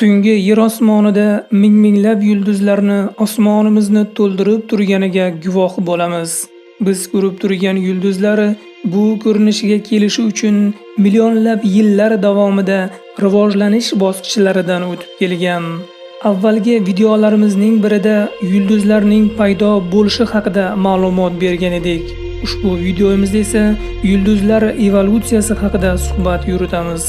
Tungi yer osmonida ming-minglab yulduzlarni osmonimizni to'ldirib turganiga guvoh bo'lamiz. Biz ko'rib turgan yulduzlar bu ko'rinishiga kelishi uchun millionlab yillar davomida rivojlanish bosqichlaridan o'tib kelgan. Avvalgi videolarimizning birida yulduzlarning paydo bo'lishi haqida ma'lumot bergan edik. Ushbu videomizda esa yulduzlar evolyutsiyasi haqida suhbat yuritamiz.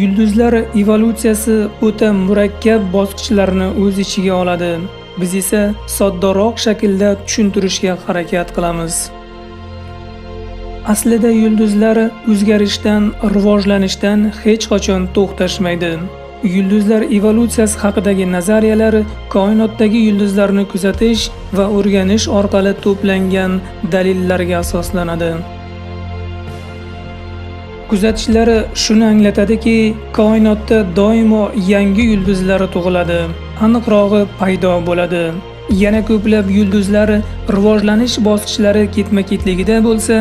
Yulduzlar evolyutsiyasi o'ta murakkab bosqichlarni o'z ichiga oladi. Biz esa soddaroq shaklda tushuntirishga harakat qilamiz. Aslida yulduzlar o'zgarishdan, rivojlanishdan hech qachon to'xtashmaydi. Yulduzlar evolyutsiyasi haqidagi nazariyalar koinotdagi yulduzlarni kuzatish va o'rganish orqali to'plangan dalillarga asoslanadi. Kuzatishlar shuni anglatadiki, koinotda doimo yangi yulduzlar tug'iladi, aniqrog'i paydo bo'ladi. Yana ko'plab yulduzlar rivojlanish bosqichlari ketma-ketligida bo'lsa,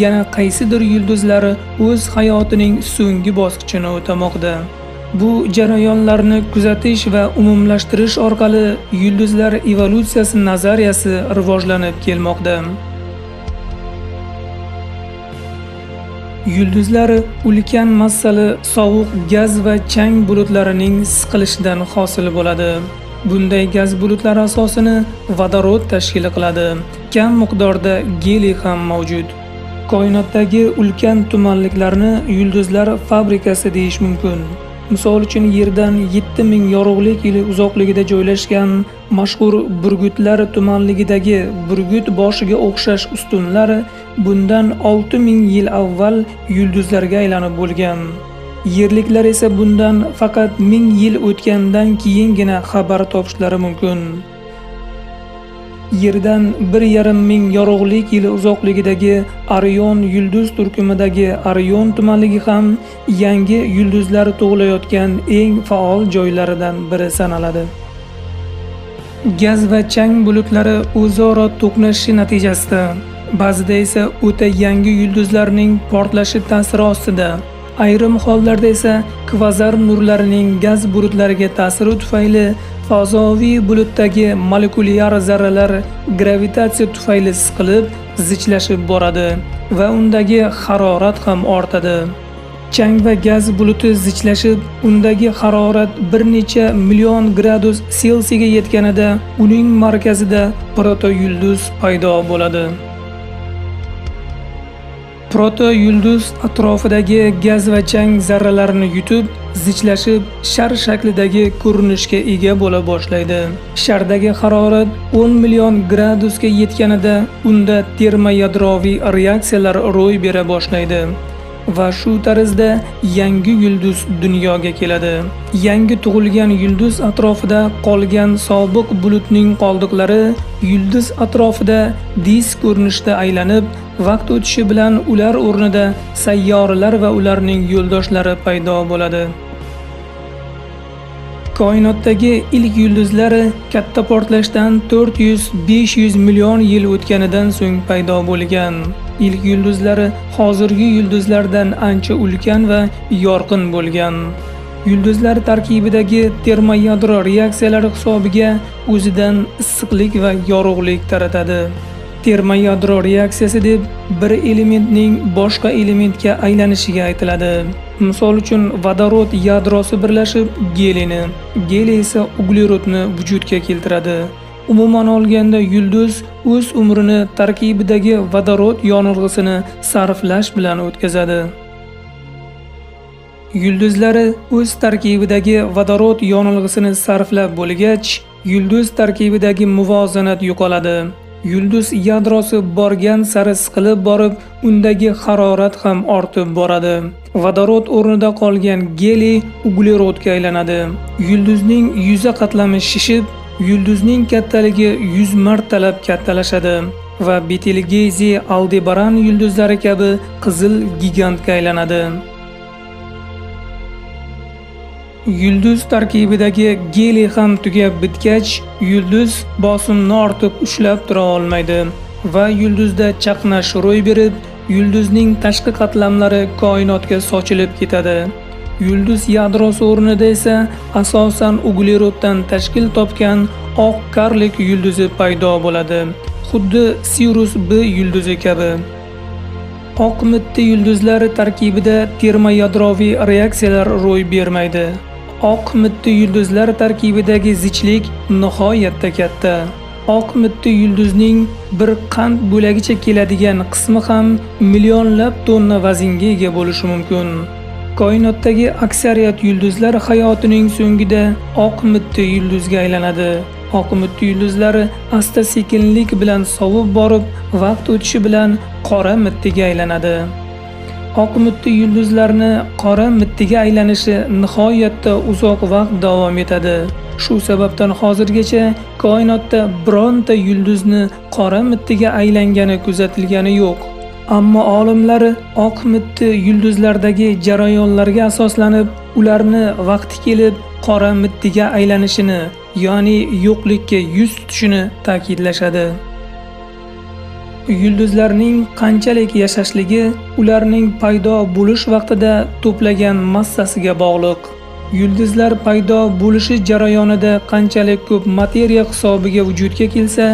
yana qaysidir yulduzlar o'z hayotining so'nggi bosqichini o'tamoqda. Bu jarayonlarni kuzatish va umumlashtirish orqali yulduzlar evolyutsiyasi nazariyasi rivojlanib kelmoqda. Yulduzlar ulkan massali sovuq gaz va chang bulutlarining siqilishidan hosil bo'ladi. Bunday gaz bulutlari asosini vodorod tashkil qiladi. Kam miqdorda geliy ham mavjud. Koinotdagi ulkan tumanliklarni yulduzlar fabrikasi deyish mumkin. Misol uchun Yerdan 7000 yorug'lik yili uzoqligida joylashgan mashhur Burgutlar tumanligidagi burgut boshiga o'xshash ustunlar bundan 6000 yil avval yulduzlarga aylanib bo'lgan. Yerliklar esa bundan faqat 1000 yil o'tgandan keyingina xabar topishlari mumkin. Yerdan 1500 yorug'lik yili uzoqligidagi Orion yulduz turkumidagi Orion tumanligi ham yangi yulduzlar tug'ilayotgan eng faol joylaridan biri sanaladi. Gaz va chang bulutlari o'zaro to'qnashishi natijasida, ba'zida esa o'ta yangi yulduzlarning portlashi ta'siri ostida, ayrim hollarda esa kvazar nurlarining gaz bulutlariga ta'siri tufayli fazoviy bulutdagi molekulyar zarralar gravitatsiya tufayli siqilib, zichlashib boradi va undagi harorat ham ortadi. Chang va gaz buluti zichlashib, undagi harorat bir necha million gradus Selsiyaga yetganida uning markazida protoyulduz paydo bo'ladi. Protoyulduz atrofidagi gaz va chang zarralarini yutib, zichlashib, shar shaklidagi ko'rinishga ega bo'la boshlaydi. Shardagi harorat 10 million gradusga yetganida unda termoyadroviy reaksiyalar ro'y bera boshlaydi va shu tarzda yangi yulduz dunyoga keladi. Yangi tug'ilgan yulduz atrofida qolgan sobiq bulutning qoldiqlari yulduz atrofida disk ko'rinishida aylanib, vaqt o'tishi bilan ular o'rnida sayyoralar va ularning yo'ldoshlari paydo bo'ladi. Koinotdagi ilk yulduzlar katta portlashdan 400-500 million yil o'tganidan so'ng paydo bo'lgan. Ilk yulduzlar hozirgi yulduzlardan ancha ulkan va yorqin bo'lgan. Yulduzlar tarkibidagi termoyadro reaksiyalari hisobiga o'zidan issiqlik va yorug'lik taratadi. Termoyadro reaksiyasi deb bir elementning boshqa elementga aylanishiga aytiladi. Misol uchun vodorod yadrosi birlashib geliyni, geliy esa uglerodni vujudga keltiradi. Umuman olganda yulduz o'z umrini tarkibidagi vodorod yonilg'isini sarflash bilan o'tkazadi. Yulduzlari o'z tarkibidagi vodorod yonilg'isini sarflab bo'lgach, yulduz tarkibidagi muvozanat yo'qoladi. Yulduz yadrosi borgan sari siqilib borib, undagi harorat ham ortib boradi. Vodorod o'rnida qolgan geliy uglerodga aylanadi. Yulduzning yuza qatlami shishib, yulduzning kattaligi 100 martalab kattalashadi va Betelgeyze, Aldebaran yulduzlari kabi qizil gigantga aylanadi. Yulduz tarkibidagi geliy ham tugab bitgach, yulduz bosimni ortiq ushlab tura olmaydi va yulduzda chaqnash ro'y berib, yulduzning tashqi qatlamlari koinotga sochilib ketadi. Yulduz yadrosi o'rnida esa asosan ugleroddan tashkil topgan oq karlik yulduzi paydo bo'ladi, xuddi Sirius B yulduzi kabi. Oq mitti yulduzlari tarkibida termoyadroviy reaksiyalar ro'y bermaydi. Oq mitti yulduzlar tarkibidagi zichlik nihoyatda katta. Oq mitti yulduzning bir qand bo'lagicha keladigan qismi ham millionlab tonna vaznga ega bo'lishi mumkin. Koinotdagi aksariyat yulduzlar hayotining so'ngida oq mitti yulduzga aylanadi. Oq mitti yulduzlari asta-sekinlik bilan sovib borib, vaqt o'tishi bilan qora mittiga aylanadi. Oq mitti yulduzlarni qora mittiga aylanishi nihoyatda uzoq vaqt davom etadi. Shu sababdan hozirgacha koinotda bironta yulduzni qora mittiga aylangani kuzatilgani yo'q. Ammo olimlar oq mitti yulduzlardagi jarayonlarga asoslanib, ularni vaqti kelib qora mittiga aylanishini, ya'ni yo'qlikka yuz tutishini ta'kidlashadi. Yulduzlarning qanchalik yashashligi ularning paydo bo'lish vaqtida to'plagan massasiga bog'liq. Yulduzlar paydo bo'lishi jarayonida qanchalik ko'p materiya hisobiga vujudga kelsa,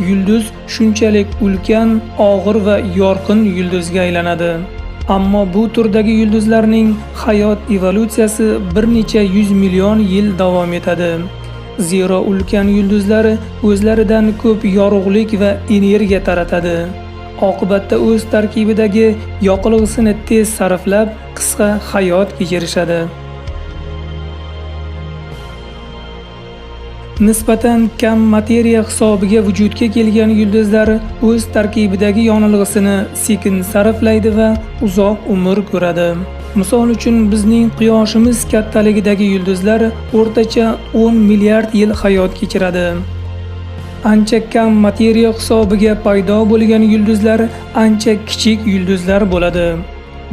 yulduz shunchalik ulkan, og'ir va yorqin yulduzga aylanadi. Ammo bu turdagi yulduzlarning hayot evolyutsiyasi bir necha yuz million yil davom etadi. Zero ulkan yulduzlar o'zlaridan ko'p yorug'lik va energiya taratadi. Oqibatda o'z tarkibidagi yoqilg'isini tez sarflab, qisqa hayot kechirishadi. Nisbatan kam materiya hisobiga vujudga kelgan yulduzlar o'z tarkibidagi yonilg'isini sekin sarflaydi va uzoq umr ko'radi. Misol uchun, bizning Quyoshimiz kattaligidagi yulduzlar o'rtacha 10 milliard yil hayot kechiradi. Ancha kam materiya hisobiga paydo bo'lgan yulduzlar ancha kichik yulduzlar bo'ladi.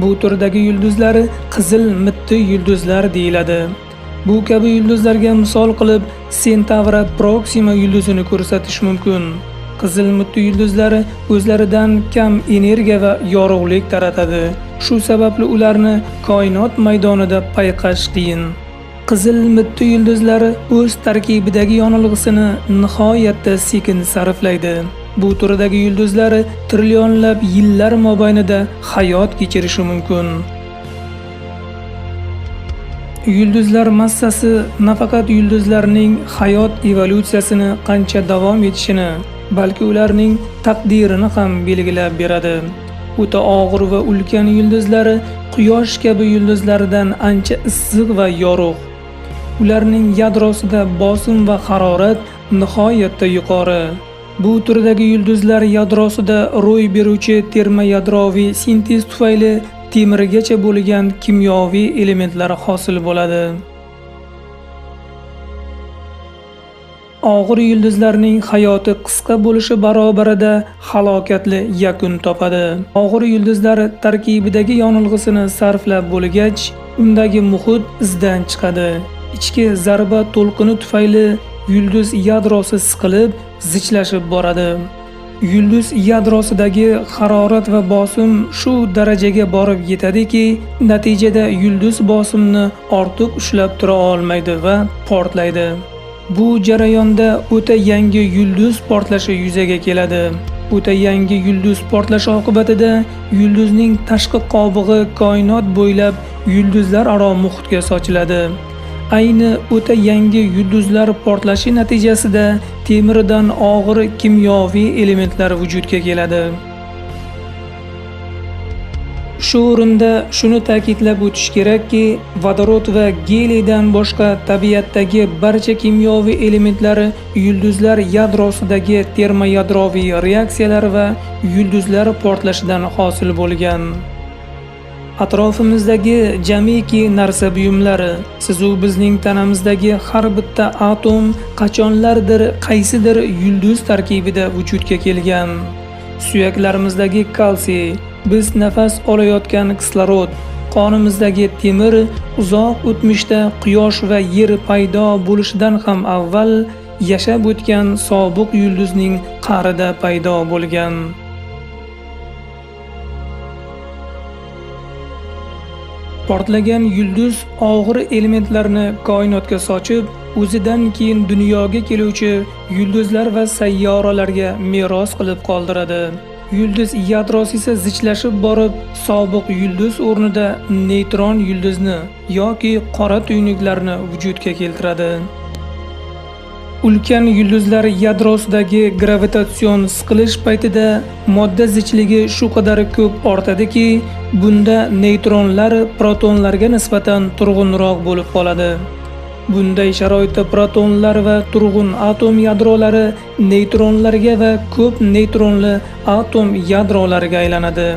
Bu turdagi yulduzlar qizil mitti yulduzlar deyiladi. Bu kabi yulduzlarga misol qilib Centauri Proxima yulduzini ko'rsatish mumkin. Qizil mitti yulduzlari o'zlaridan kam energiya va yorug'lik taratadi. Shu sababli ularni koinot maydonida payqash qiyin. Qizil mitti yulduzlari o'z tarkibidagi yonilg'isini nihoyatda sekin sarflaydi. Bu turdagi yulduzlar trillionlab yillar mobaynida hayot kechirishi mumkin. Yulduzlar massasi nafaqat yulduzlarning hayot evolyutsiyasini qancha davom etishini, balki ularning taqdirini ham belgilab beradi. O'ta og'ir va ulkan yulduzlari Quyosh kabi yulduzlardan ancha issiq va yorug'. Ularning yadrosida bosim va harorat nihoyatda yuqori. Bu turdagi yulduzlar yadrosida ro'y beruvchi termoyadroviy sintez tufayli temirgacha bo'lgan kimyoviy elementlar hosil bo'ladi. Og'ir yulduzlarning hayoti qisqa bo'lishi barobarida halokatli yakun topadi. Og'ir yulduzlar tarkibidagi yonilg'isini sarflab bo'lgach, undagi muhit izdan chiqadi. Ichki zarba to'lqini tufayli yulduz yadrosi siqilib, zichlashib boradi. Yulduz yadrosidagi harorat va bosim shu darajaga borib yetadiki, natijada yulduz bosimni ortiq ushlab tura olmaydi va portlaydi. Bu jarayonda o'ta yangi yulduz portlashi yuzaga keladi. O'ta yangi yulduz portlashi oqibatida yulduzning tashqi qobig'i koinot bo'ylab yulduzlararo muhitga sochiladi. Ayni o'ta yangi yulduzlar portlashi natijasida temirdan og'ir kimyoviy elementlar vujudga keladi. Shu o'rinda shuni ta'kidlab o'tish kerakki, vodorod va geliydan boshqa tabiatdagi barcha kimyoviy elementlari yulduzlar yadrosidagi termoyadroviy reaksiyalar va yulduzlar portlashidan hosil bo'lgan. Atrofimizdagi jamiki narsa buyumlari, sizu bizning tanamizdagi har bitta atom qachonlardir qaysidir yulduz tarkibida vujudga kelgan. Suyaklarimizdagi kalsiy, biz nafas olayotgan kislorod, Qonimizdagi temir uzoq o'tmishda Quyosh va Yer paydo bo'lishidan ham avval yashab o'tgan sobiq yulduzning qa'rida paydo bo'lgan. Portlagan yulduz og'ir elementlarni koinotga sochib, o'zidan keyin dunyoga keluvchi yulduzlar va sayyoralarga meros qilib qoldiradi. Yulduz yadrosi esa zichlashib borib, sobiq yulduz o'rnida neytron yulduzni yoki qora tuynuklarni vujudga keltiradi. Ulkan yulduzlar yadrosidagi gravitatsion siqilish paytida modda zichligi shu qadar ko'p ortadiki, bunda neytronlar protonlarga nisbatan turg'unroq bo'lib qoladi. Bunday sharoitda protonlar va turg'un atom yadrolari neytronlarga va ko'p neytronli atom yadrolariga aylanadi.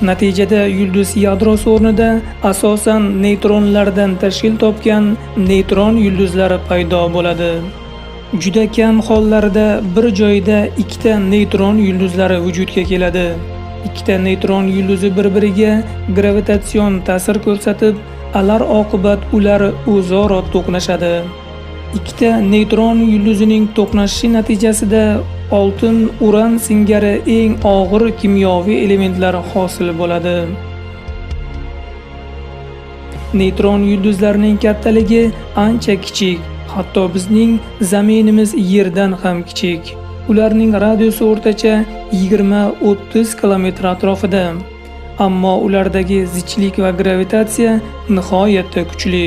Natijada yulduz yadrosi o'rnida asosan neytronlardan tashkil topgan neytron yulduzlari paydo bo'ladi. Juda kam hollarda bir joyda ikkita neytron yulduzlari vujudga keladi. Ikkita neytron yulduzi bir-biriga gravitatsion ta'sir ko'rsatib, alar oqibat ular o'zaro to'qnashadi. Ikkita neytron yulduzining to'qnashishi natijasida oltin, uran singari eng og'ir kimyoviy elementlar hosil bo'ladi. Neytron yulduzlarning kattaligi ancha kichik, hatto bizning zaminimiz Yerdan ham kichik. Ularning radiusi o'rtacha 20-30 kilometr atrofida. Ammo ulardagi zichlik va gravitatsiya nihoyatda kuchli.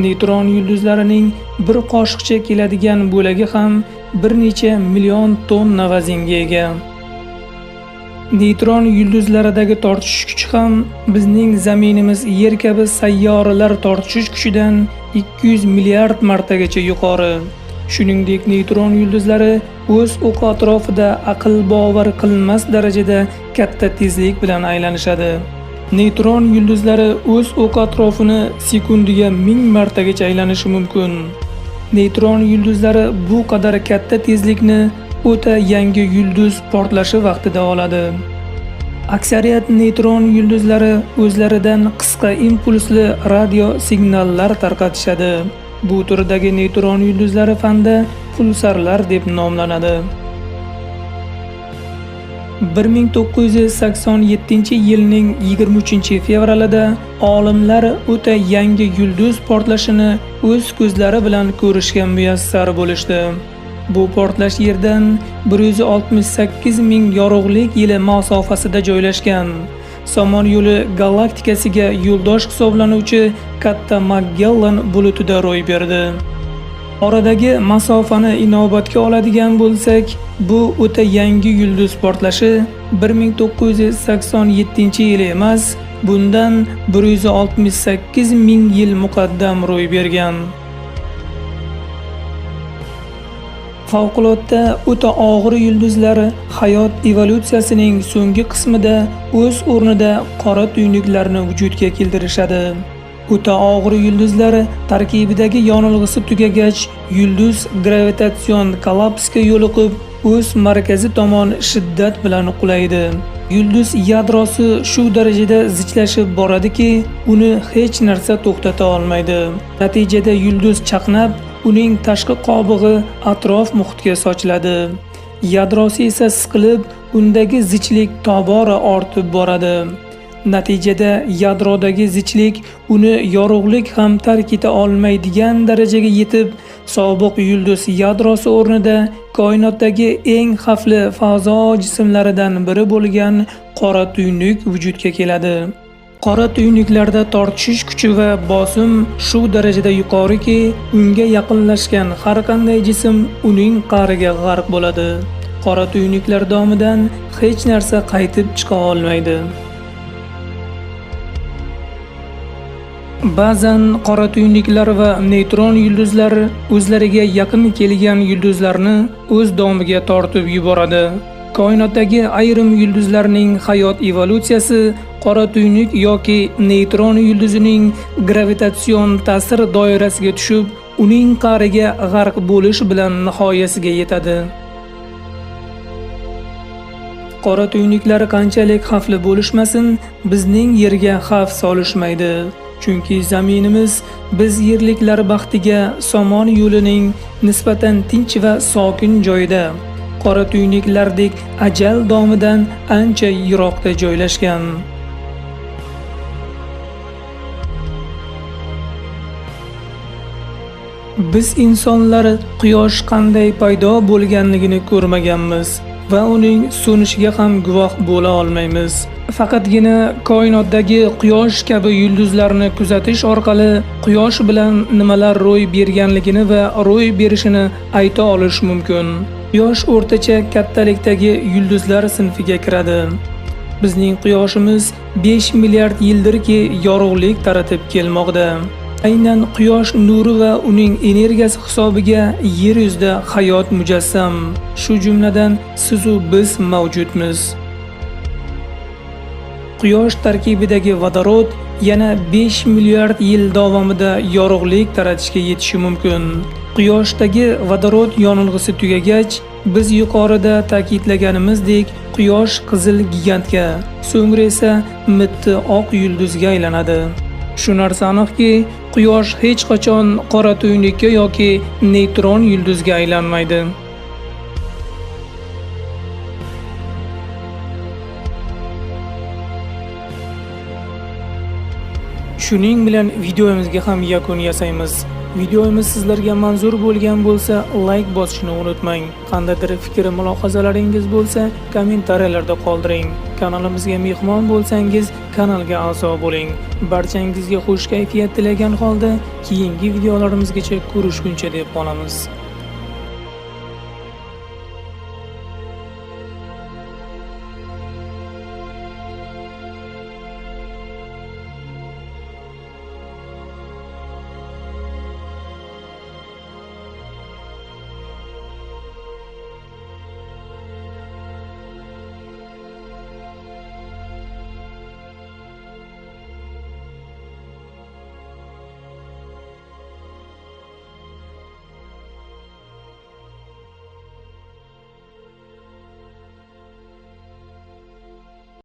Neytron yulduzlarining bir qoshiqcha keladigan bo'lagi ham bir necha million tonna vaznga ega. Neytron yulduzlaridagi tortishish kuchi ham bizning zaminimiz Yer kabi sayyoralar tortishish kuchidan 200 milliard martagacha yuqori. Shuningdek, neytron yulduzlari o'z o'qi atrofida aql bovar qilmas darajada katta tezlik bilan aylanishadi. Neytron yulduzlari o'z o'qi atrofini sekundiga 1000 martagacha aylanishi mumkin. Neytron yulduzlari bu qadar katta tezlikni o'ta yangi yulduz portlashi vaqtida oladi. Aksariyat neytron yulduzlari o'zlaridan qisqa impulsli radio signallar tarqatishadi. Bu turdagi neytron yulduzlari fanda pulsarlar deb nomlanadi. 1987-yilning 23-fevralida olimlar o'ta yangi yulduz portlashini o'z ko'zlari bilan ko'rishga muyassar bo'lishdi. Bu portlash Yerdan 168 ming yorug'lik yili masofasida joylashgan Somon yo'li galaktikasiga yo'ldosh hisoblanuvchi katta Magellan bulutida ro'y berdi. Oradagi masofani inobatga oladigan bo'lsak, bu o'ta yangi yulduz portlashi 1987-yil emas, bundan 168 ming yil muqaddam ro'y bergan. Favqulodda o'ta og'ir yulduzlar hayot evolyutsiyasining so'nggi qismida o'z o'rnida qora tuynuklarni vujudga keltirishadi. O'ta og'ir yulduzlar tarkibidagi yonilg'isi tugagach, yulduz gravitatsion kollapsga yo'liqib, o'z markazi tomon shiddat bilan qulaydi. Yulduz yadrosi shu darajada zichlashib boradiki, uni hech narsa to'xtata olmaydi. Natijada yulduz chaqnab, uning tashqi qobig'i atrof muhitga sochiladi. Yadrosi esa siqilib, undagi zichlik tobora ortib boradi. Natijada yadrodagi zichlik uni yorug'lik ham tark eta olmaydigan darajaga yetib, sobiq yulduz yadrosi o'rnida koinotdagi eng xavfli fazo jismlaridan biri bo'lgan qora tuynuk vujudga keladi. Qora tuynuklarda tortishish kuchi va bosim shu darajada yuqoriki, unga yaqinlashgan har qanday jism uning qa'riga g'arq bo'ladi. Qora tuynuklar domidan hech narsa qaytib chiqa olmaydi. Ba'zan qora tuynuklar va neytron yulduzlar o'zlariga yaqin kelgan yulduzlarni o'z domiga tortib yuboradi. Koinotdagi ayrim yulduzlarning hayot evolyutsiyasi qora tuynuk yoki neytron yulduzining gravitatsion ta'sir doirasiga tushib, uning qa'riga g'arq bo'lish bilan nihoyasiga yetadi. Qora tuynuklar qanchalik xavfli bo'lishmasin, bizning yerga xavf solishmaydi. Chunki zaminimiz biz yerliklar baxtiga Somon yo'lining nisbatan tinch va sokin joyida, qora tuynuklardek ajal domidan ancha yiroqda joylashgan. Biz insonlar quyosh qanday paydo bo'lganligini ko'rmaganmiz va uning so'nishiga ham guvoh bo'la olmaymiz. Faqatgina koinotdagi quyosh kabi yulduzlarni kuzatish orqali quyosh bilan nimalar ro'y berganligini va ro'y berishini ayta olish mumkin. Quyosh o'rtacha kattalikdagi yulduzlar sinfiga kiradi. Bizning quyoshimiz 5 milliard yildirki yorug'lik taratib kelmoqda. Aynan quyosh nuri va uning energiyasi hisobiga yer yuzida hayot mujassam. Shu jumladan siz u biz mavjudmiz. Quyosh tarkibidagi vodorod yana 5 milliard yil davomida yorug'lik taratishga yetishi mumkin. Quyoshdagi vodorod yonilg'isi tugagach, biz yuqorida ta'kidlaganimizdek, quyosh qizil gigantga, so'ngra esa mitti oq yulduzga aylanadi. Shu narsa aniqki, quyosh hech qachon qora tuynukka yoki neytron yulduzga aylanmaydi. Shuning bilan videomizga ham yakun yasaymiz. Videomiz sizlarga manzur bo'lgan bo'lsa, like bosishni unutmang. Qandaydir fikr mulohazalaringiz bo'lsa, kommentariyalarda qoldiring. Kanalimizga mehmon bo'lsangiz, kanalga a'zo bo'ling. Barchangizga xush kayfiyat tilagan holda keyingi videolarimizgacha ko'rishguncha deb qolamiz.